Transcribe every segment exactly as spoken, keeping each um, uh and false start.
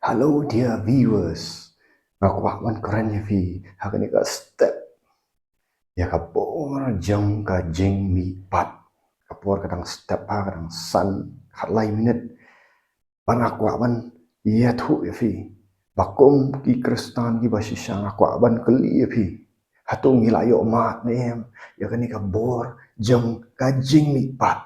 Hello dear viewers. Nga kwah ban kren ïa phi ha kane ka step ïa ka por jong ka jingmihpat. Ka por ka dang step ha ka dang san khatlai minit. Ba nga kwah ban ïathuh ïa phi ba kum ki Khristan kiba shisha nga kwah ban kylli ïa phi. Hato ngi la ïoh mad ne em ïa kane ka bor jong ka jingmihpat?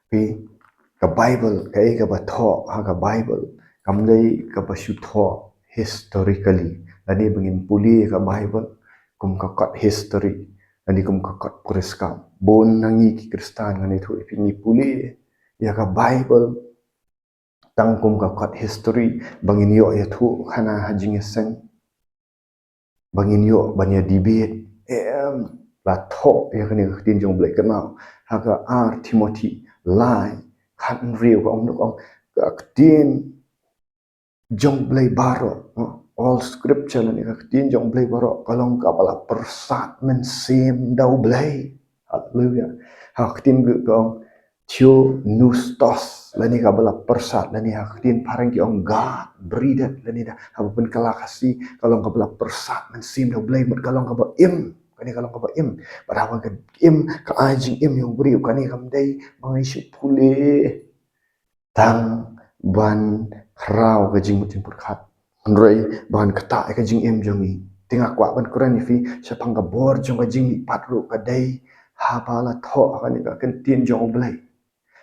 Phi, ka Bible, kaei kaba thoh ha ka Bible kam dei kaba shu thoh historically. Lane ba ngin pule ka Bible kum ka kot history lane kum ka kot puriskam. Bun na ngi ki Khristan ngan ïathuh ïa phi, ngi pule ïa ka Bible tang kum ka kot history ba ngin ïoh ïathuh khana ha jingïaseng, ba ngin ïoh ban ïa debate. Em, la thoh ïa kane ka ktien jong U Blei, kynmaw ha ka ar Timothy lai khathynriew ka ong, ka ong ka ktien jong U Blei baroh, all scripture lane ka ktien jong U Blei baroh ka long kaba la pyrsad mynsiem da U Blei. Haleluya. Ha ka ktien Greek ka ong theopneustos, lane kaba la pyrsad, lane ha ka ktien phareng ki ong God breathed, lane da haba pynkylla Khasi ka long kaba la pyrsad mynsiem da U Blei, mut ka long kaba im. Kane ka long kaba im. Bad haba ka im ka ai jingim ïa u briew. Kane kam dei ba ngi shu pule tang ban khraw ka jingmut jingpyrkhat, hynrei ban ktah ïa ka jingim jong ngi. Te nga kwah ban kren ïa phi shaphang ka bor jong ka jingmihpat ruh ka dei haba la thoh ha kane ka ktien jong U Blei.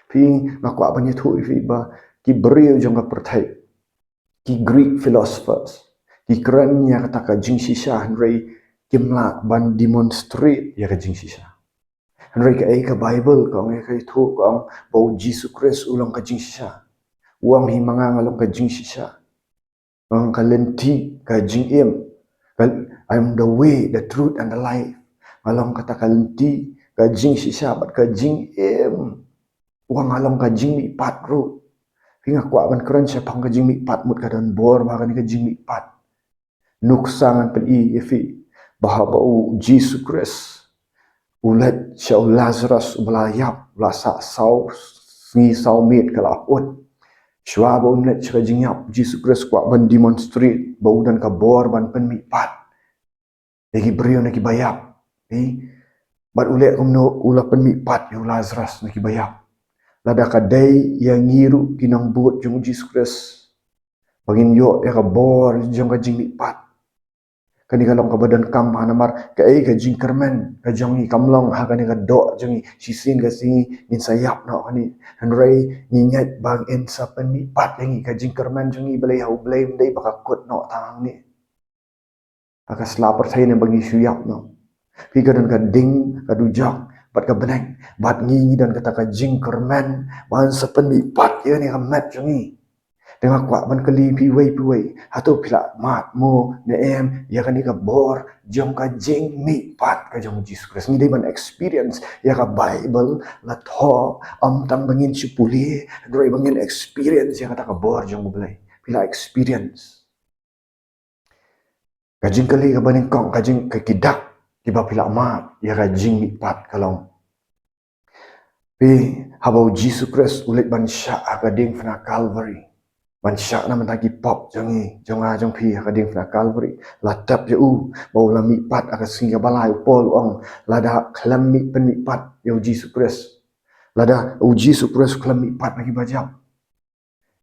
Phi, nga kwah ban ïathuh ïa phi ba ki briew jong ka pyrthei, ki Greek philosophers, ki kren ïa kata ka jingshisha, hynrei kim lah ban demonstrate ïa ka jingshisha. Hynrei kaei ka Bible ka ong, ïa ka ïathuh ka ong ba U Jisu Khrist u long ka jingshisha. U ong hi ma nga nga long ka jingshisha, nga long ka lynti, ka jingim. Ka, I am the way, the truth and the life. Nga long kata ka lynti, ka jingshisha bad ka jingim. U ong nga long ka jingmihpat ruh. Phi, nga kwah ban kren shaphang ka jingmihpat, mut ka don bor ba kane ka jingmihpat. Nuksa ngan pyni ïa phi ba haba U Jisu Khrist u leit sha u Lazarus uba la ïap, la sah saw sngi saw miet ka la ut. Shuwa ba un leit sha ka jingïap, U Jisu Khrist kwah ban demonstrate ba u don ka bor ban pynmihpat ïa ki briew na kiba ïap. Phi, bad u leh kumno? U la pynmihpat ïa u Lazarus na kiba ïap. Lada ka dei ïa ngi ruh ki nongbud jong U Jisu Khrist ba ngin ïoh ïa ka bor jong ka jingmihpat, kane ka long kaba donkam bha, namar kaei ka jingkyrmen ka jong ngi kam long ha kane ka doh jong ngi shisien ka sngi ngin sa ïap noh kane. Hynrei ngi ngeit ba ngin sa pynmihpat ïa ngi, ka jingkyrmen jong ngi balei ha U Blei ym dei ba ka kut noh tang hangne ha ka sla pyrthei ne ba ngi shu ïap noh. Phi, ka don ka ding, ka dujok bad ka bneng, bad ngi ngi don kata ka jingkyrmen ban sa pynmihpat ïa kane ka met jong ngi. Te nga kwah ban kylli phi uwei pa uwei, hato phi la mad mo ne em ïa kane ka bor jong ka jingmihpat ka jong U Jisu Khrist? Ngi dei ban experience ïa ka Bible la thoh, ym tang ba ngin shu pule, hynrei ba ngin experience ïa kata ka bor jong U Blei. Phi la experience? Ka jingkylli kaba nyngkong, ka jing, ka, ki dak kiba phi la mad ïa ka jingmihpat ka long, phi, haba U Jisu Khrist u leit ban shah ha ka diengphna Calvary, ban shah na bynta ki pop jong ngi, jong nga jong phi, ha ka diengphna Calvary, la tep ïa u ba u la mihpat ha ka sngi kaba lai. U Paul u ong, lada khlem mih, pynmihpat ïa U Jisu Khrist, lada U Jisu Khrist khlem mihpat na kiba jop,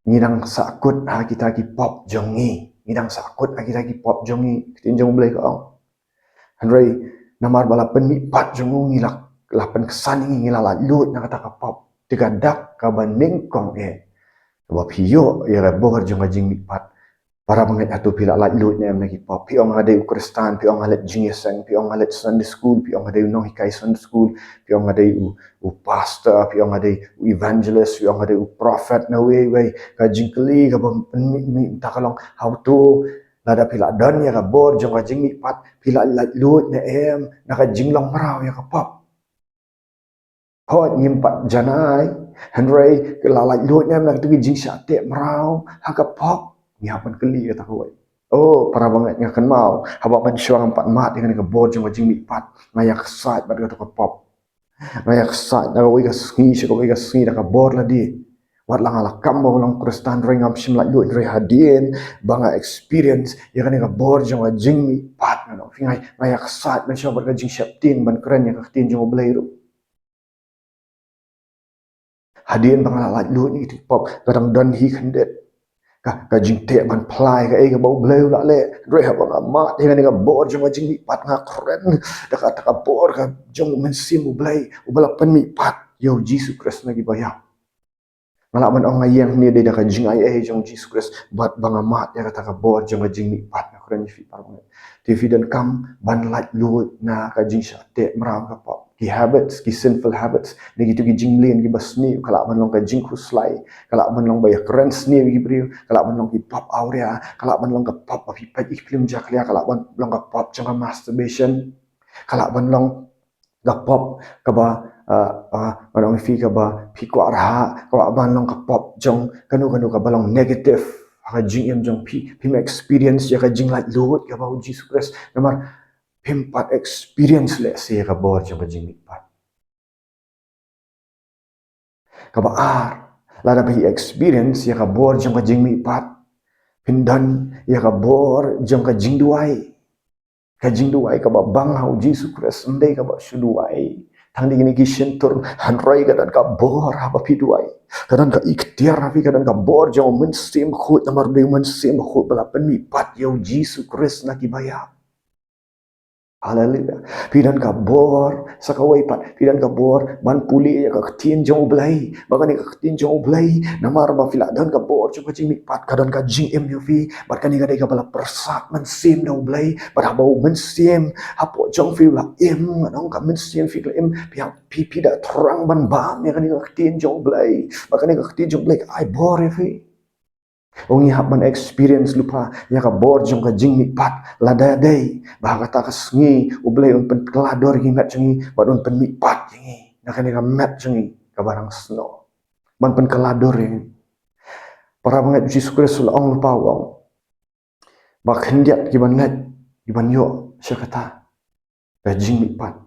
ngi dang sahkut ha kita ki pop jong ngi. Ngi dang sahkut ha kita ki pop jong ngi, ktien jong U Blei ka ong. Hynrei namar ba la pynmihpat jong u, ngi la, la pynksan ïa ngi, ngi la laitluid na kata ka pop. Te ka dak kaba nyngkong eh, kaba phi ïoh ïa ka bor jong ka jingmihpat. Para bangeit, hato phi la laitluid ne em na ki pop? Phi ong nga dei u Khristan, phi ong nga leit jingïaseng, phi ong nga leit Sunday school, phi ong nga dei u nonghikai Sunday school, phi ong nga dei u, u pastor, phi ong nga dei u evangelist, phi ong nga dei u prophet, na wei wei ka jingkylli kaba pynmih, mih mynta ka long, hato lada phi la don ïa ka bor jong ka jingmihpat, phi la laitluid ne em na ka jinglong mraw ïa ka pop? Hooid, ngim pat janai, hynrei la laitluid ne em na kito ki jingshah teh mraw ha ka pop? Ngi hap ban kylli kata kawei. Oh, para bangeit, nga kynmaw haba mynshwa ngam pat mad ïa kane ka bor jong ka jingmihpat, nga ïaksaid bad kato ka pop. Nga ïaksaid na kawei ka sngi sha kawei ka sngi da ka bor lade. Wat la nga la kam ba long Khristan, hynrei ngam shym laitluid, hynrei hadien ba nga experience ïa kane ka bor jong ka jingmihpat, nga ong phi, nga ïa, nga ïaksaid mynshuwa bad ka jingsheptieng ban kren ïa ka ktien jong U Blei ruh. Hadien ba nga la laitluid ïa ki pop, ka dang don hi khyndiat ka, ka jingteh ban phla ïa kaei kaba U Blei u la leh. Hynrei haba nga mad ïa kane ka bor jong ka jingmihpat, nga kren da kata ka bor ka jong U Mynsiem U Blei uba la pynmihpat ïa U Jisu Khrist na kiba ïap. Nga lah ban ong nga ïeng hangne dei da ka jingaiei jong U Jisu Khrist bad ba nga mad ïa kata ka bor jong ka jingmihpat, nga kren ïa phi para bangeit. Te phi donkam ban laitluid na ka jingshah teh mraw ka pop. Ki habits, ki sinful habits, ne kito ki jingmlien kiba sniew, ka lah ban long ka jingkhuslai, ka lah ban long ba ïakren sniew ïa ki briew, ka lah ban long ki pop awria, ka lah ban long ka pop ba phi peit ïa ki film jakhlia, ka lah ban long ka pop jong ka masturbation, ka lah ban long ka pop kaba, ah, ah, ngan ong ïa phi, kaba phi kwah rhah, ka lah ban long ka pop jong kano kano kaba long negative ha ka jingim jong phi. Phim experience ïa ka jinglaitluid kaba U Jisu Khrist, namar phim pat experience lehse ïa ka bor jong ka jingmihpat. Kaba ar, lada phi experience ïa ka bor jong ka jingmihpat, phin don ïa ka bor jong ka jingduwai. Ka jingduwai kaba bang ha U Jisu Khrist, ym dei kaba shu duwai tang da kine ki shyntur, hynrei ka don ka bor haba phi duwai. Ka don ka ikhtiar ha phi, ka don ka bor jong U Mynsiem Bakhuid, namar dei U Mynsiem Bakhuid ba la pynmihpat ïa U Jisu Khrist na kiba ïap. Haleluya. Phi don ka bor sa kawei pat, phi don ka bor ban pule ïa ka ktien jong U Blei. Ba kane ka ktien jong U Blei, namar ba phi la don ka bor jong ka jingmihpat, ka don ka jingim ïa phi. Bad kane ka dei kaba la pyrsad mynsiem da U Blei. Bad haba U Mynsiem hapoh jong phi u la im, ngan ong ka mynsiem phi ka la im, phi hap, phi, phi da thrang ban bam ïa kane ka ktien jong U Blei. Ba kane ka ktien jong U Blei ka ai bor ïa phi. Ngi hap ban experience lypa ïa ka bor jong ka jingmihpat, lada dei ba ha kata ka sngi U Blei un pynkylla dur ïa ki met jong ngi bad un pynmihpat ïa ngi na kane ka met jong ngi kaba dang snoh. Ban pynkylla dur ïa ngi. Para bangeit, U Jisu Khrist u la ong lypa, u ong ba khyndiat ki ban leit, ki ban ïoh sha kata ka jingmihpat.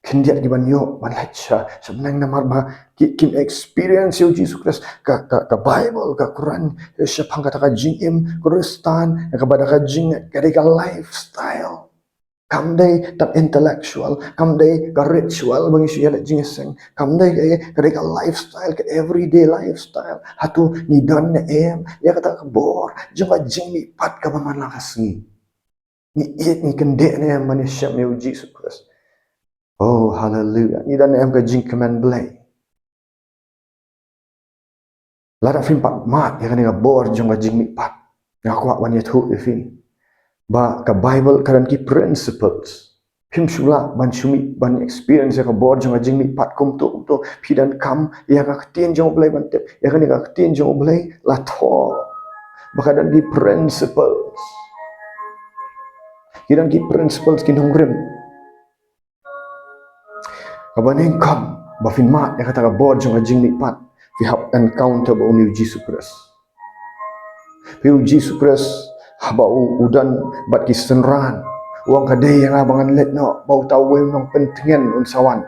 Khyndiat ki ban ïoh ban leit sha, sha bneng, namar ba ki, kim experience ïa U Jisu Khrist. Ka, ka, ka Bible ka kren shaphang kata ka jingim Khristan kaba da ka jing, ka dei ka lifestyle. Kam dei tang intellectual, kam dei ka ritual ba ngi shu ïaleit jingïaseng. Kam dei ka, ka dei ka lifestyle, ka everyday lifestyle. Hato ngi don ne em ïa kata ka bor jong ka jingmihpat kaba man la ka sngi? Ngi ïeit, ngi kyndit ne em ban ïashem ïa U Jisu Khrist? Oh, haleluya. Ngi don ne em ka jingkmen Blei? Lada phim pat mad ïa kane ka bor jong ka jingmihpat, nga kwah ban ïathuh ïa phi ba ka Bible ka don ki principles. Phim shu lah ban shu mih, ban experience ïa ka bor jong ka jingmihpat kumto kumto. Phi donkam ïa ka ktien jong U Blei ban tip. Ïa kane ka ktien jong U Blei la thoh ba ka don ki principles. Ki don ki principles, ki nongrim. Kaba nyngkong, ba phin mad ïa kata ka bor jong ka jingmihpat, phi hap encounter bad une U Jisu Khrist. Phi, U Jisu Khrist haba u, u don bad ki synran, u ong, ka dei ïa nga ba ngan leit noh, ba uta uwei u nongpyntngen un sa wan.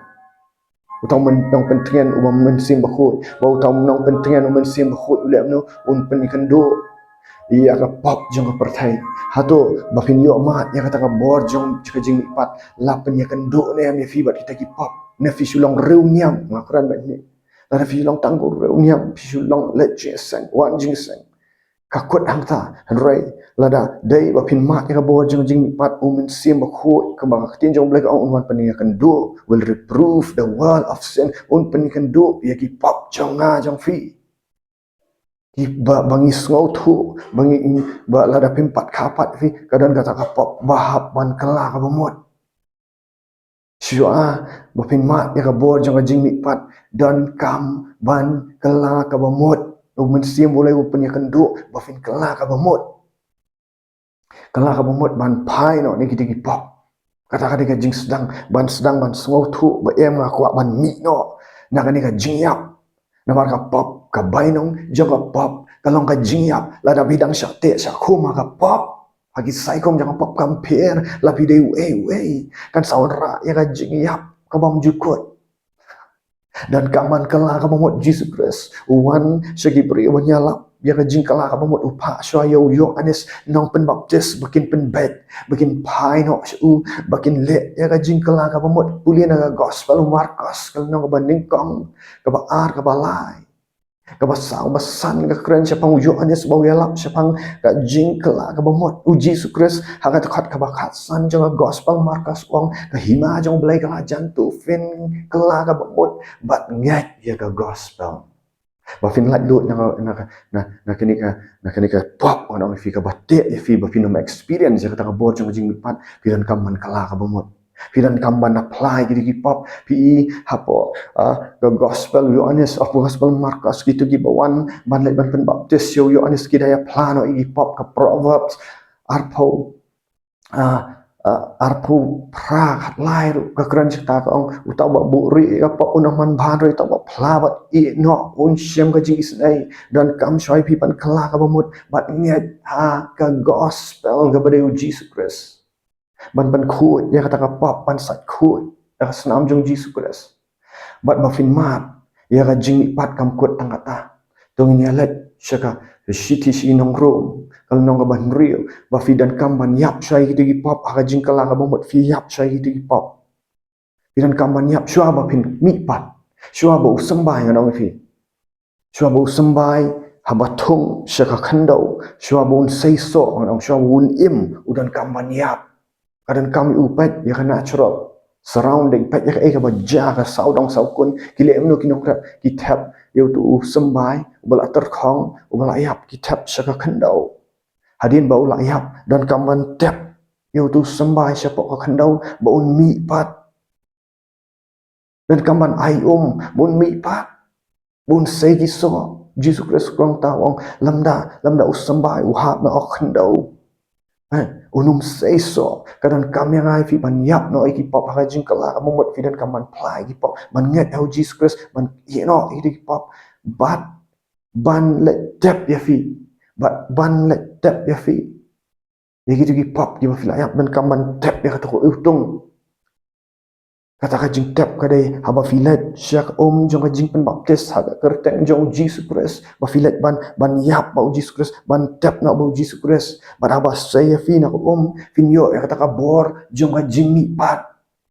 Uta u nongpyntngen uba Mynsiem Bakhuid, ba uta u nongpyntngen u Mynsiem Bakhuid u leh kumno? Un pynïakynduh ïa ka pop jong ka pyrthei. Hato ba phin ïoh mad ïa kata ka bor jong ka jingmihpat, la pynïakynduh ne em ïa phi bad kita ki pop? Ne phi shu long riewniam, nga kren bad ne, lada phi shu long tang riewniam, phi shu long leit jingïaseng, wan jingïaseng, ka kut hangta. Hynrei lada dei ba phin mad ïa ka bor jong ka jingmihpat, u Mynsiem Bakhuid, kumba ka ktien jong U Blei ka ong, un wan pynïakynduh, will reprove the world of sin, un pynïakynduh ïa ki pop jong nga jong phi. Ki ba, ba ngi sngewthuh, ba ngi, ba lada phim pat kha pat ïa phi, ka don kata ka pop ba hap ban kylla kaba mut. Shuwa ba phin mad ïa ka bor jong ka jingmihpat, donkam ban kylla kaba mut. U Mynsiem U Blei u pynïakynduh ba phin kylla kaba mut. Kylla kaba mut ban phai noh na kita ki pop. Kata ka dei ka jingsdang, ban sdang ban sngewthuh ba em, nga kwah ban mih noh na kane ka jingïap. Namar ka pop, ka bainong jong ka pop ka long ka jingïap. Lada phi dang shah teh shah khum ha ka pop, ha ki saikum jong ka pop, kam pher la phi dei uei uei. Kan sa wanrah ïa ka jingïap ka bymjukut. Donkam ban kylla kaba mut Jisu Khrist u wan sha ki briew ban ïalap ïa ka jingkylla kaba mut, u phah shuwa ïa u Ïoannis nongpynbaptis ba kin pynbeit, ba kin phai noh sha u, ba kin leh ïa ka jingkylla kaba mut. Pule na ka gospel u Markos ka lynnong kaba nyngkong, kaba ar, kaba lai, kaba saw, ba san, ka kren shaphang u Ïoannis ba u ïalap shaphang ka jingkylla kaba mut. U Jisu Khrist ha ka dkhot kaba khatsan jong ka gospel Markos u ong, ka hima jong u Blei ka la jan, to phin kylla kaba mut bad ngeit ïa ka gospel. Ba phin laitluid na ka, na ka, na, na kane ka, na kane ka pop, ngan ong ïa phi, kaba teh ïa phi ba phin ym experience ïa kata ka bor jong ka jingmihpat, phi donkam ban kylla kaba mut. Phi donkam ban apply kito ki pop. Phi i hapoh, ah, ka gospel Ïoannis, of gospel Markos, kito kiba wan ban leit ban pynbaptis ïa u Ïoannis ki da ïa phla noh ïa ki pop. Ka Proverbs arphew, ah, ah, arphew phra, khatlai ruh ka kren shata, ka ong, uta uba buhrieh ïa ka pop un ym man bha, hynrei uta uba phla bad ïeh noh un shem ka jingisynei. Donkam shuwa ïa phi ban kylla kaba mut bad ngeit ha ka gospel kaba dei u Jisu Khrist. Ban pynkhuid ïa kata ka pop, ban sait khuid ïa ka snam jong Jisu Khrist. Bad ba phin mad ïa ka jingmihpat, kam kut tang kata. To ngin ïa leit sha ka shithi sha ki nong Rom, ka lynnong kaba hynriew, ba phi donkam ban ïap shuwa ïa kito ki pop ha ka jingkylla kaba mut. Phi ïap shuwa ïa kito ki pop. Phi donkam ban ïap shuwa ba phin mihpat, shuwa ba u symbai, ngan ong ïa phi. Shuwa ba u symbai haba thung sha ka khyndew, shuwa ba un seisoh, ngan ong, shuwa ba un im, u donkam ban ïap. Ka donkam ïa u peit ïa ka natural surrounding, peit ïa kaei kaba jia, ka sawdong sawkun, ki leh kumno ki nongrep, ki thep ïa uto u symbai uba la tyrkhong, uba la ïap, ki thep sha ka khyndew. Hadien ba u la ïap, donkam ban tep ïa uto u symbai shapoh ka khyndew ba un mihpat. Donkam ban ai um ba un mihpat, ba un sei ki soh. Jisu Khrist u ong, ta u ong, lymda, lymda u symbai u hap na ka khyndew, eh, un ym seisoh. Ka donkam ïa nga ïa phi ban ïap noh ïa ki pop ha ka jingkylla kaba mut. Phi donkam ban phla ïa ki pop, ban ngeit ha u Jisu Khrist, ban ïeh noh ïa ki pop, bad ban leit tep ïa phi, bad ban leit tep ïa phi ïa kito ki pop kiba phi la ïap. Donkam ban tep ïa kato ka utung. Kata ka jingtep ka dei haba phi leit sha ka um jong ka jingpynbaptis ha ka kyrteng jong u Jisu Khrist, ba phi leit ban, ban ïap bad u Jisu Khrist, ban tep noh bad u Jisu Khrist. Bad haba sei ïa phi na ka um, phin ïoh ïa kata ka bor jong ka jingmihpat.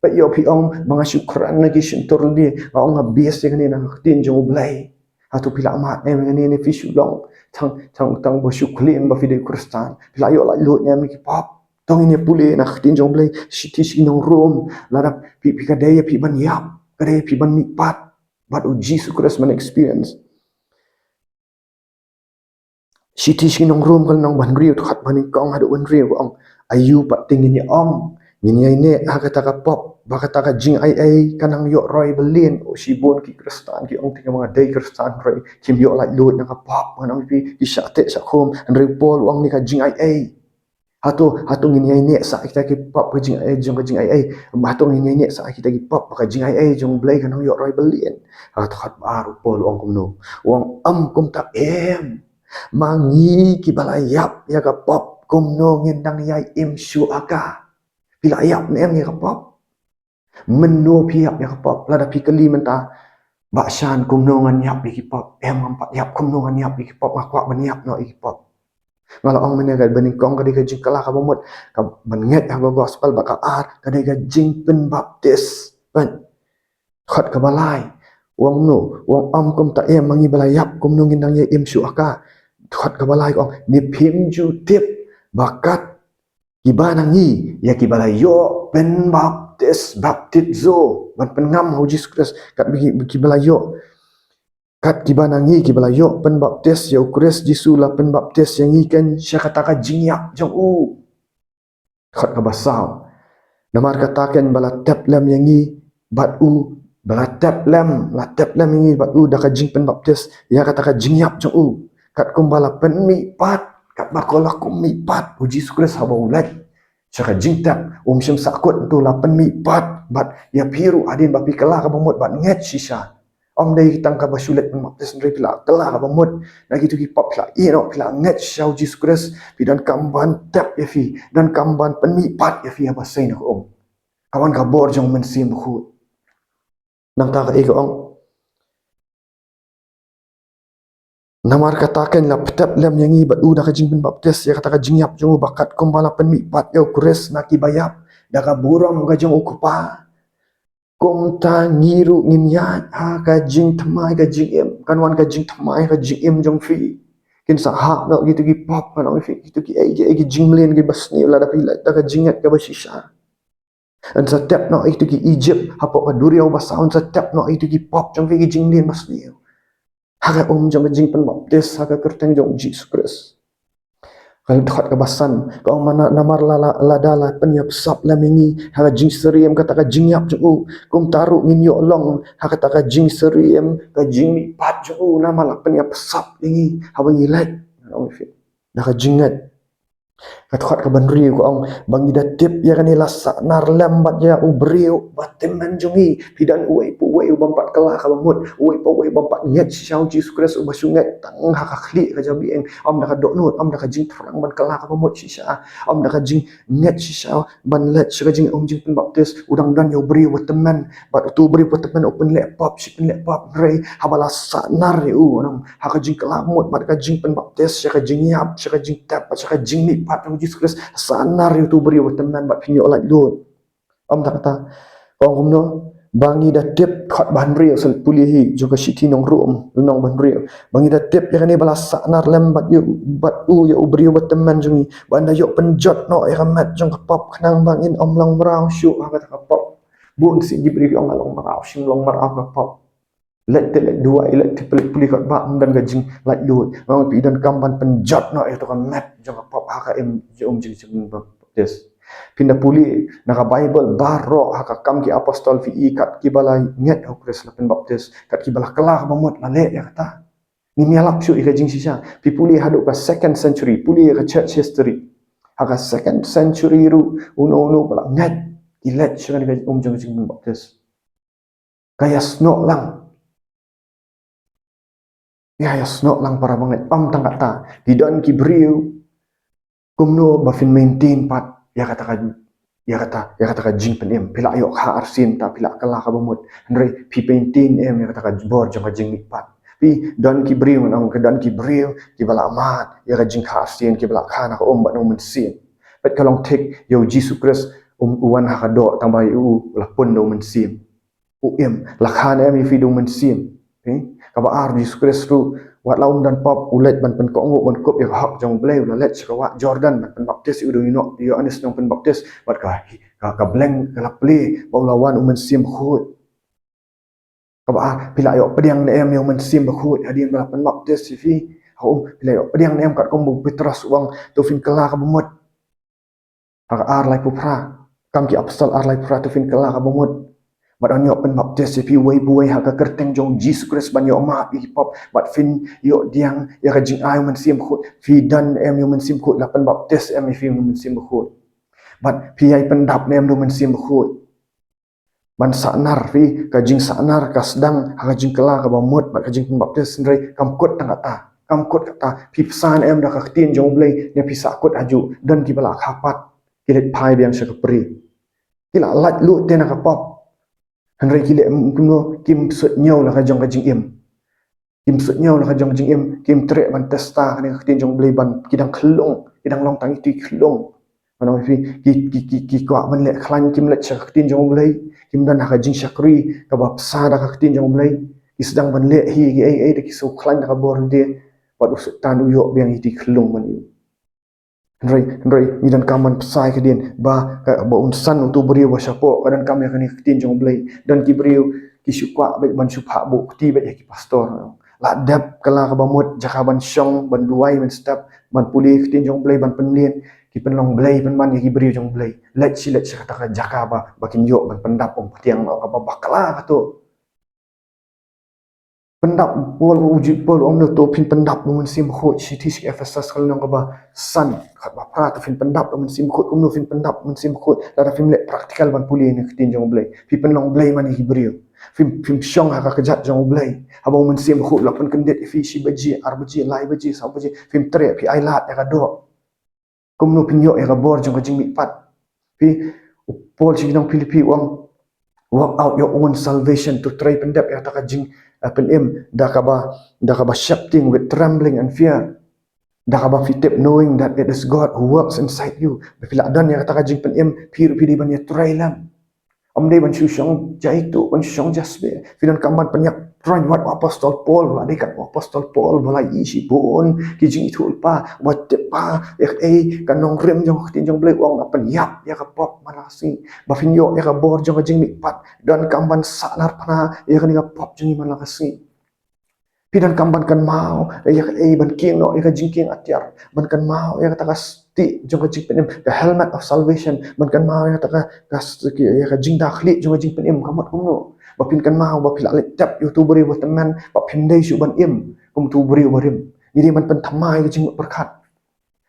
Peit, ïoh phi ong ba nga shu kren na ki shyntur lade, nga ong nga base ïa kane na ka ktien jong u Blei. Hato phi la mad ne em ïa kane, ne phi shu long tang, tang, tang ba shu claim ba phi dei Khristan? Phi la ïoh laitluid ne em ïa ki pop? To ngin ïa pule na ka ktien jong u Blei, shithi sha ki nong Rom, lada phi, phi, ka dei ïa phi ban ïap, ka dei ïa phi ban mihpat bad u Jisu Khrist ban experience. Shithi sha ki nong Rom ka lynnong ba hynriew, dkhot ba nyngkong haduh ba hynriew, ka ong, aïu pat te ngin ïa ong? Ngin ïai neh ha kata ka pop ba kata ka jingaiei ka nang ïoh roi byllien? O shibun ki Khristan ki ong, te nga ma nga dei Khristan, hynrei kim ïoh laitluid na ka pop. Ngan ong ïa phi, ki shah teh shah khum, hynrei u Paul u ong ne ka jingaiei. Hato, hato ngin ïai neh sa ïa kita ki pop ka jingaiei jong ka jingaiei? Hato ngin ïai neh sa ïa kita ki pop ba ka jingaiei jong u Blei ka nang ïoh roi byllien? Ha ka dkhot ba ar u Paul u ong kumno? U ong, em, kumta em. Ma ngi kiba la ïap ïa ka pop, kumno ngin nang ïai im shuh ha ka? Phi la ïap ne em ïa ka pop? Mynno phi ïap ïa ka pop? Lada phi kylli mynta, Bah Shan, kumno ngan ïap ïa ki pop? Em, ngam pat ïap. Kumno ngan ïap ïa ki pop? Nga kwah ban ïap noh ïa ki pop. Nga la ong mynne, ka ba nyngkong ka dei ka jingkylla kaba mut, ka ban ngeit ha ka gospel, bad ka ar ka dei ka jingpynbaptis. Peit, dkhot kaba lai, u ong kumno? U ong, em, kumta em, ma ngi ba la ïap, kumno ngin nang ïai im shuh ha ka? Dkhot kaba lai ka ong, ne phim ju tip ba kat kiba na ngi ïa kiba la ïoh pynbaptis, baptizo, ban pynngam ha u Jisu Khrist, kat ba ki, kiba la ïoh, kat kiba na ngi kiba la ïoh pynbaptis ïa u Khrist Jisu la pynbaptis ïa ngi keiñ sha kata ka jingïap jong u. Dkhot kaba saw, namar kata keiñ ba la tep lem ïa ngi bad u, ba la tep lem, la tep lem ïa ngi bad u da ka jingpynbaptis ïa kata ka jingïap jong u, katkum ba la pynmihpat, katba ko la kum mihpat. U Jisu Khrist haba u leit sha ka jingtep, um shym sahkut, u la pynmihpat. Bad ïa phi ruh, hadien ba phi kylla kaba mut bad ngeit shisha, ym dei tang kaba shu leit pynbaptis, hynrei phi la kylla kaba mut na kito ki pop, phi la ïeh noh, phi la ngeit shisha ha u Jisu Khrist, phi donkam ban tep ïa phi, donkam ban pynmihpat ïa phi haba sei na ka um. Ka wan ka bor jong u Mynsiem Bakhuid. Nangta kaei ka ong? Namar kata kan la pyntip lem ïa ngi bad u da ka jingpynbaptis ïa kata ka jingïap jong u, ba katkum ba la pynmihpat ïa u Khrist na kiba ïap da ka burom ka jong u Kpa, kumta ngi ruh ngin ïaid ha ka jingthymmai ka jingim. Kan wan ka jingthymmai ka jingim jong phi. Kin sa hap noh kito ki pop, kan ong phi, kito ki ei ki ei ki jingmlien kiba sniew lada phi leit da ka jingngeit kaba shisha. Un sa tep noh ïa kito ki Egypt hapoh ka duriaw basaw, un sa tep noh ïa kito ki pop jong phi, ki jingmlien basniew. Ha ka um jong ka jingpynbaptis ha ka kyrteng jong u Jisu Khrist. Ka dkhot kaba san ka ong, mana namar la, la, lada la pynïapsap lem ïa ngi ha ka jingsyriem kata ka jingïap jong u, kumta ruh ngin ïoh long ha kata ka jingsyriem ka jingmihpat jong u, namar la pynïapsap ïa ngi haba ngi leit da ka jingngeit. Ka dkhot kaba hynriew ka ong, ba ngi da tip ïa kane la sahnar lem bad ïa u briew ba tymmen jong ngi. Phi don uwei pa uwei u bym pat kylla kaba mut, uwei pa uwei u bym pat ngeit shisha u Jisu Khrist, uba shu ngeit tang ha ka khlieh ka jabieng, ym da ka dohnud, ym da ka jingthrang ban kylla kaba mut shisha, ym da ka jingngeit shisha ban leit sha ka jingum jingpynbaptis. U dang don ïa u briew ba tymmen, bad uto u briew ba tymmen u pynleh pop shi pynleh pop, hynrei haba la sahnar ïa u, nang ha ka jingkylla mut bad ka jingpynbaptis, sha ka jingïap, sha ka jingtep, sha ka jingmihpat jong u Jisu Khrist, sahnar ïa uto u briew ba tymmen bad phin ïoh laitluid. Ym tang kata, ka ong kumno, ba ngi da tip, dkhot ba hynriew, sa pule hi jong ka shithi nong Rom, lynnong ba hynriew, ba ngi da tip ïa kane ba la sahnar lem bad ïa u, bad u ïa u briew ba tymmen jong ngi, ba yn da ïoh pynjot noh ïa ka met jong ka pop, khnang ba ngin ym long mraw shuh ha kata ka pop. Bun sien ki briew ki ong nga long mraw, shym long mraw ka pop. Leit te leit duwai, leit te pule pule khot ba ym don ka jinglaitluid. Nga ong phi donkam ban pynjot noh ïa kato ka met jong ka pop ha ka im jong um jingbaptis. Phin da pule na ka Baibl baroh ha ka Kam ki Apostol phi i kat kiba la ngeit ha u Khrist la pynbaptis, kat kiba la kylla kaba mut la leh ïa kata. Ngim ïalap shuh ïa ka jingshisha. Phi pule haduh ka second century, pule ïa ka church history. Ha ka second century ruh uno uno ba la ngeit ki leit sha kane ka um jong ka jingpynbaptis. Ka ïasnoh lang. Ïa, ïasnoh lang para bangeit. Ym tang kata, ki don ki briew, kumno ba phin maintain pat ïa kata ka, ïa kata, ïa kata ka jingpynim. Phi la ïoh kha arsien ta, phi la kylla kaba mut, hynrei phi maintain em ïa kata ka bor jong ka jingmihpat? Phi don ki briew, ngan ong ka don ki briew kiba la mad ïa ka jingkha arsien, kiba la kha na ka um bad na u Mynsiem. Peit ka long thik, ïa u Jisu Khrist um, u wan ha ka doh tang ba ïa u la pun da u Mynsiem. U im, la kha ne em ïa phi da u Mynsiem? Eh? Kaba ar, Jisu Khrist ruh wat la um don pop, u leit ban pynkohnguh ban kup ïa ka hok jong u Blei, u la leit sha ka wah Jordan ban pynbaptis ïa u da u Ïoh-, Ïoannis Nongpynbaptis, bad ka, ka, ka blank ka la plie, ba u la wan u Mynsiem Bakhuid. Kaba ar, phi la ïoh pdiang ne em ïa u Mynsiem Bakhuid hadien ba la pynbaptis ïa phi? Ha um, phi la ïoh pdiang ne em katkum ba u Petros u ong, to phin kylla kaba mut? Ha ka ar laiphew phra, Kam ki Apostol ar laiphew phra, to phin kylla kaba mut? Bad yn ïoh pynbaptis ïa phi uwei pa uwei ha ka kyrteng jong u Jisu Khrist ban ïoh map ïa ki pop, bad phin ïoh pdiang ïa ka jingai u Mynsiem Bakhuid. Phi don em ïa u Mynsiem Bakhuid, la pynbaptis em ïa phi u Mynsiem Bakhuid? Bad phi ïai pyndap ne em da u Mynsiem Bakhuid? Ban sahnar, phi, ka jingsahnar ka sdang ha ka jingkylla kaba mut bad ka jingpynbaptis, hynrei kam kut tang kata. Kam kut kata, phi bsa ne em da ka Ktien jong u Blei, ne phi sahkut hajuh? Don kiba la kha pat, ki leit phai biang sha ka pri. Ki la laitluid te na ka pop, hynrei ki leh kumno? Kim suidñiew la ka jong ka jingim. Kim suidñiew la ka jong ka jingim, kim treh ban testa kane ka Ktien jong u Blei, ban, ki dang khyllung, ki dang long tang ito i khyllung. Ngan ong ïa phi, ki, ki, ki, ki kwah ban leh khlaiñ, kim leit sha ka Ktien jong u Blei, kim don ha ka jingshakri kaba bsa da ka Ktien jong u Blei. Ki sdang ban leh hi kiei kiei da ki shu khlaiñ da ka bor lade, bad u Soitan u ïoh biang ito i khyllung ban ïoh. Hynrei, hynrei ngi donkam ban bsa ïa ka dien, ba ka, ba un san uto u briew ba shapoh, ka donkam ïa kane ka Ktien jong u Blei. Don ki briew ki shu kwah beit ban shu phah buh kti beit ïa ki pastor. La dep kylla kaba mut, jaka ban shong, ban duwai, ban step, ban pule ka Ktien jong u Blei, ban pynmlien, ki pynlong blei pynban ïa ki briew jong u Blei. Leit shi leit sha kata ka jaka ba, ba kin ïoh ban pyndap umphniang noh, kaba bakla kato. Pyndap, Paul, u ju, Paul u ong, to phin pyndap da u Mynsiem Bakhuid. Shithi sha ki Ephesus ka lynnong kaba san, kaba phra, to phin pyndap da u Mynsiem Bakhuid. Kumno phin pyndap da u Mynsiem Bakhuid? Lada phim leh practical ban pule ïa ka Ktien jong u Blei, phi pynlong blei man ïa ki briew. Phim, phim shong ha ka kjat jong u Blei. Haba u Mynsiem Bakhuid u la pynkyndit ïa phi shi baje, ar baje, lai baje, saw baje, phim treh, phi ailad ïa ka doh. Kumno phin ïoh ïa ka bor jong ka jingmihpat? Phi, u Paul sha ki nong Philippi u ong, work out your own salvation, to trei pyndep ïa kata ka jing, Pynim da kaba, da kaba sheptieng with trembling and fear. Da kaba phi tip, knowing that it is God who works inside you. Ba phi la don ïa kata ka jingpynim, phi ruh phi dei ban ïatreilang. Ym dei ban shu shong jaituh, ban shu shong jasbe. Phi donkam ban pynïap tyrwa wat u Apostol Paul, la dei kat u Apostol Paul ba la ïohi shibun ki jingithuhlypa, ba tip ba ïa kaei ka nongrim jong ka ktien jong U Blei, u ong, nga pynïap ïa ka pop man la ka sngi. Ba phin ïoh ïa ka bor jong ka jingmihpat, donkam ban sahnarphna ïa kane ka pop jong ngi man la ka sngi. Phi donkam ban kynmaw ïa kaei, ban kieng noh ïa ka jingkieng atiar, ban kynmaw ïa kata ka stieh jong ka jingpynim, the helmet of salvation, ban kynmaw ïa kata ka, ka sti-, ïa ka jingda khlieh jong ka jingpynim, ka mut kumno? Ba phin kynmaw ba phi la leit tep ïa uto u briew ba tymmen, ba phim dei shuh ban im kum uto u briew ba rim. Ngi dei ban pynthymmai ïa ka jingmut pyrkhat.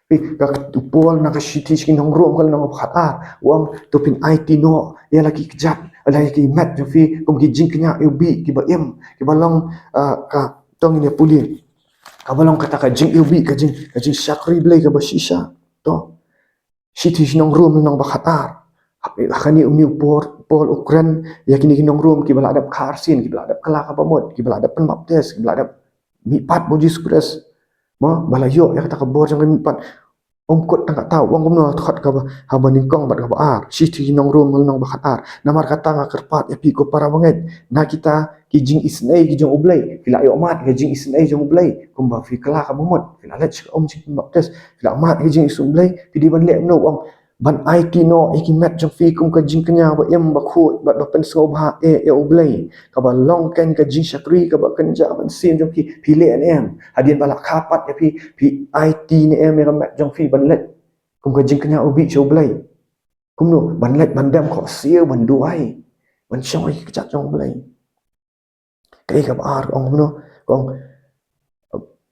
Phi, ka, u Paul na ka shithi sha ki nong Rom ka lynnong ba khatar, u ong, to phin aiti noh ïa la ki kjat, la ki met jong phi kum ki jingkñia ïa u bih, kiba im, kiba long, ah, ka, to ngin ïa pule, kaba long kata ka jing ïa u bih, ka jing, ka jingshakri Blei kaba shisha. To. Shithi sha ki nong Rom lynnong ba khatar. Ha kane une u Paul, Paul u kren ïa kine ki nong Rom kiba la dep kha arsien, kiba la dep kylla kaba mut, kiba la dep pynbaptis, kiba la dep mihpat bad U Jisu Khrist. Mo, ba la ïoh ïa kata ka bor jong ka mihpat. Um kut tang kata, u ong kumno, dkhot kaba, haba nyngkong bad kaba ar. Shithi ki nong Rom lynnong ba khatar. Namar kata nga kyrpad ïa phi ko para bangeit, na kita ki jingisynei ki jong U Blei. Phi la ïoh mad ki jingisynei jong U Blei, kumba phi kylla kaba mut, phi la leit sha ka um jingpynbaptis, phi la mad ki jingisynei U Blei, phi dei ban leh kumno? U ong, ban aiti noh ïa ki met jong phi kum ka jingkñia ba im, ba khuid bad ba pynsngewbha eh ïa U Blei, kaba long kein ka jingshakri kaba kynja mynsiem jong phi. Phi leh ne em? Hadien ba la kha pat ïa phi, phi aiti ne em ïa ka met jong phi ban leit kum ka jingkñia u bih sha U Blei? Kumno? Ban leit ban dem khohsiew, ban duwai, ban shong ha ki kjat jong U Blei. Kaei kaba ar, ka ong kumno? Ka ong,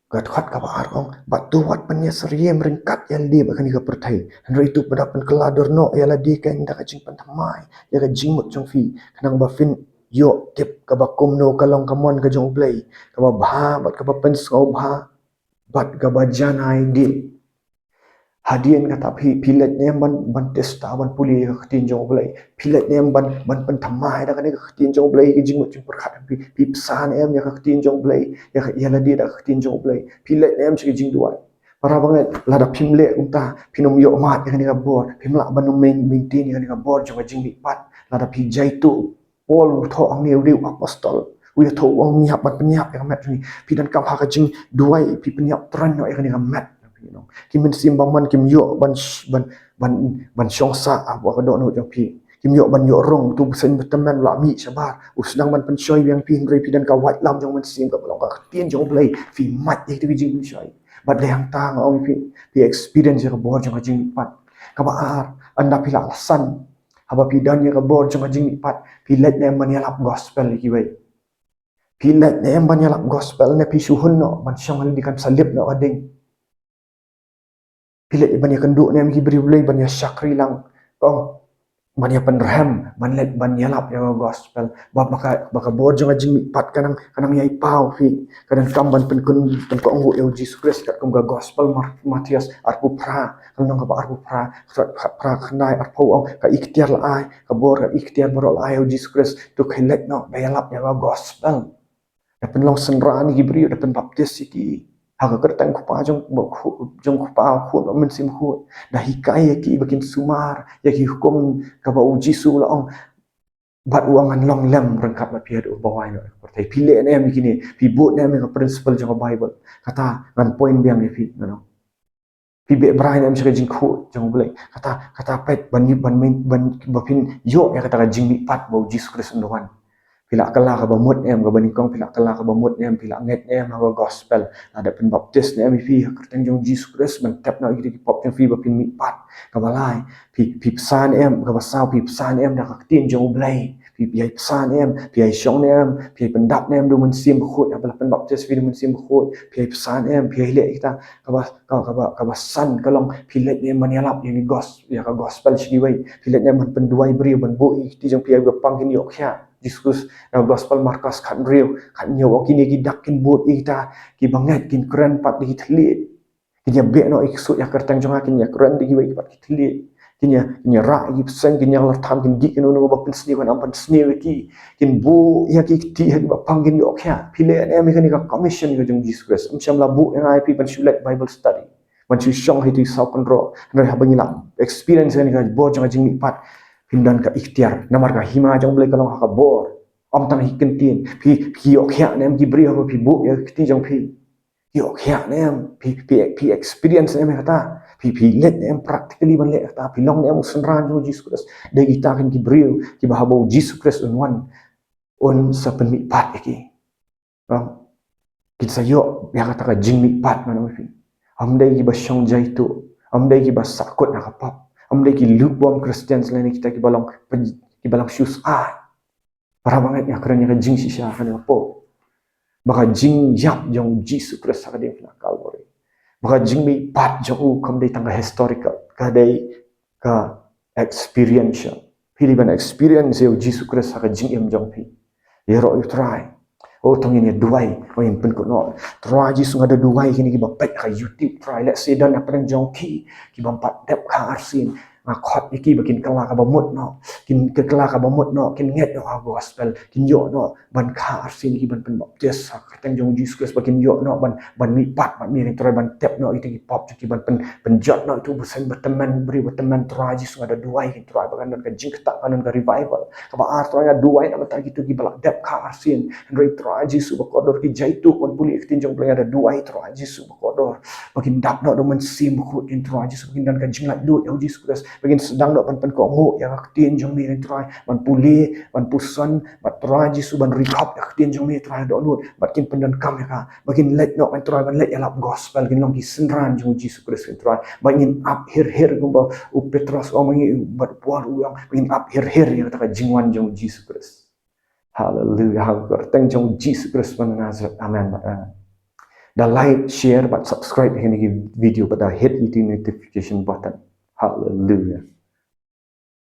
ka dkhot kaba ar ka ong, bad to wat pynïasyriem ryngkat ïa lade bad kane ka pyrthei. Hynrei to pynda pynkylla dur noh ïa lade kein da ka jingpynthymmai ïa ka jingmut jong phi, khnang ba phin ïoh tip kaba kumno ka long ka mon ka jong U Blei, kaba bha bad kaba pynsngewbha bad kaba janai dih. Hadien kata phi, phi leit ne em ban, ban test, ban pule ïa ka ktien jong U Blei? Phi leit ne em ban, ban pynthymmai da kane ka ktien jong U Blei, ka jingmut jingpyrkhat? Phi, phi bsa ne em ïa ka ktien jong U Blei, ïa ka, ïa lade da ka ktien jong U Blei? Phi leit ne em sha ka jingduwai? Para bangeit, lada phim leh kumta, phin ym ïoh mad ïa kane ka bor, phim lah ban ym main-, maintain ïa kane ka bor jong ka jingmihpat. Lada phi jaituh, Paul u thoh hangne, u dei u apostol, u ïathuh, u ong, ngi hap ban pynïap ïa ka met jong ngi. Phi donkam ha ka jingduwai phi pynïap tyrwa noh ïa kane ka met, you know. Ki mynsiem bymman kim ïoh ban sh-, ban, ban, ban shong sah ha ka dohnud jong phi. Kim ïoh ban ïoh rung. Uto u bseiñ ba tymmen u la mih shabar, u sdang ban pynshoi biang ïa phi, hynrei phi donkam ka waitlam jong u Mynsiem kaba long ka ktien jong U Blei, phi mad ïa kito ki jingpynshoi. Bad dei hangta nga ong ïa phi, phi experience ïa ka bor jong ka jingmihpat. Kaba ar, ynda phi la san, haba phi don ïa ka bor jong ka jingmihpat, phi leit ne em ban ïalap gospel ïa kiwei? Phi leit ne em ban ïalap gospel, ne phi shu hun noh ban shong ha lade, kan sa lip noh ka ding? Phi leit ban ïakynduh ne em ïa ki briew Blei, ban ïashakri lang, ka ong, ban ïapynrhem, ban leit ban ïalap ïa ka gospel? Ba, ba ka, ba ka bor jong ka jingmihpat ka nang, ka nang ïai paw, phi, ka donkam ban pynkun, pynkohnguh ïa U Jisu Khrist, katkum ka gospel Mar-, Mathaios arphew phra, ka lynnong kaba arphew phra, ka dkhot khatkhyndai, arphew, ong, ka iktiar la ai, ka bor ka iktiar baroh la ai ïa U Jisu Khrist, to khie leit noh da ïalap ïa ka gospel. Da pynlong synran ïa ki briew, da pynbaptis ïa ki ha ka kyrteng u Kpa jong, jong u Kpa, u Khun, u Mynsiem Bakhuid. Da hikai ïa ki ba kin sumar ïa ki hukum kaba U Jisu u la ong. Bad u ong, ngan long lem ryngkat bad phi haduh ba wai noh ïa ka pyrthei. Phi leh ne em ïa kine? Phi bud ne em ïa ka principle jong ka Baibl? Kata ngan point biang ïa phi, ngan ong. Phi beh brai ne em sha ka jingkhuid jong U Blei? Kata, kata peit ban, ban, ban, ba phin ïoh ïa kata ka jingmihpat ba U Jisu Khrist un wan. Phi la kylla kaba mut ne em, kaba nyngkong, phi la kylla kaba mut ne em, phi la ngeit ne em ha ka gospel? Lada pynbaptis ne em ïa phi ha ka kyrteng jong U Jisu Khrist ban tep noh ïa kita ki pop jong phi ba phin mihpat? Kaba lai, phi, phi bsa ne em? Kaba saw, phi bsa ne em da ka ktien jong U Blei? Phi, phi ïai bsa ne em? Phi ïai shong ne em? Phi ïai pyndap ne em da U Mynsiem Bakhuid? Haba la pynbaptis phi da U Mynsiem Bakhuid, phi ïai bsa ne em? Phi ïai leh kita? Kaba, ka, kaba, kaba san ka long, phi leit ne em ban ïalap ïa ki gos-, ïa ka gospel sha kiwei? Phi leit ne em ban pynduwai briew, ban buh ïa ki kti jong phi ïa ba pang kin ïoh khiah? Jisu Khrist, ïa ka gospel Markos khathynriew, khathynñiew, ong, kine ki dak kin bud ïa kita kiba ngeit, kin kren pat da ki thylliej. Kin ïa beh noh ïa ki ksuid ha ka kyrteng jong nga, kin ïa kren da kiwei pat ki thylliej. Kin ïa, kin ïa rah ïa ki bseiñ, kin ïa lyrtham, kin dih kin uno ba pynsniew, kin ym pynsniew ïa ki, kin buh ïa ki kti ha kiba pang, kin ïoh khiah. Phi leh ne em ïa kane ka commission ka jong u Jisu Khrist? Ym shym la buh ïa nga ïa phi ban shu leit Bible study, ban shu shong ha itu i saw kynroh. Hynrei haba ngi la experience ïa kane ka bor jong ka jingmihpat, phin don ka iktiar. Namar ka hima jong U Blei ka long ha ka bor, ym tang ha ki ktien. Phi, phi ïoh khiah ne em ki briew haba phi buh ïa ki kti jong phi? Ïoh khiah ne em? Phi, phi, phi experience ne em ïa kata? Phi, phi leh ne em practically ban leh kata? Phi long ne em u synran jong u Jisu Khrist? Dei kita kin ki briew kiba haba u Jisu Khrist un wan, un sa pynmihpat ïa ki. Kin sa ïoh ïa kata ka jingmihpat, mano phi. Ym dei kiba shong jaitu, ym dei kiba sahkut ha ka pop, ym dei ki lukewarm Christians lane kita kiba long, kiba long shu sah. Para bangeit, nga kren ïa ka jingshisha kane ka por, ba ka jingïap jong u Jisu Khrist ha ka diengphna Calvary, ba ka jingmihpat jong u kam dei tang ka historical, ka dei ka experiential. Phi dei ban experience ïa u Jisu Khrist ha ka jingim jong phi. Ïaroh ïa u Trai. O, to ngin ïa duwai, o, ngin pynkut noh. Trai Jisu, nga da duwai kine kiba peit ha ka YouTube, Trai. Lehse don hapdeng jong ki kiba ym pat dep kha arsien. Nga khot ïa ki ba kin kylla kaba mut noh, kin kylla kaba mut noh, kin ngeit noh ha ka gospel, kin ïoh noh ban kha arsien, ki ban pynbaptis ha ka kyrteng jong u Jisu Khrist, ba kin ïoh noh ban, ban mihpat bad me, Trai, ban tep noh ïa kita ki pop jong ki, ban pyn, pynjot noh ïa utu u bseiñ ba tymmen, briew ba tymmen. Trai Jisu, nga da duwai, Trai, ba kan don ka jingktah, kan don ka revival. Kaba ar, Trai, nga duwai na ka bynta kito kiba la dep kha arsien. Hynrei Trai Jisu ba kordor, ki jaitu ban pule ïa ka ktien jong U Blei, nga da duwai, Trai Jisu ba kordor, ba kin dap noh da u Mynsiem Bakhuid, Trai Jisu, ba kin don ka jinglaitluid ïa u Jisu Khrist, ba kin sdang noh ban pynkohnguh ïa ka ktien jong me, Trai, ban pule, ban puson, bad Trai Jisu ban ri-khop ïa ka ktien jong me, Trai, dohnud, bad kin pyndonkam ïa ka, ba kin leit noh, Trai, ban leit ïalap gospel, kin long ki synran jong u Jisu Khrist, Trai, ba ngin ap hir hir kumba u Petros u ong, ba ngi, bad u Paul u ong, ba ngin ap hir hir ïa kata ka jingwan jong u Jisu Khrist. Haleluia. Ha ka kyrteng jong u Jisu Khrist ba na Nasareth. Amen. Amen. Da like, share bad subscribe ïa kine ki video bad da hit ïa ki notification button. Haleluia.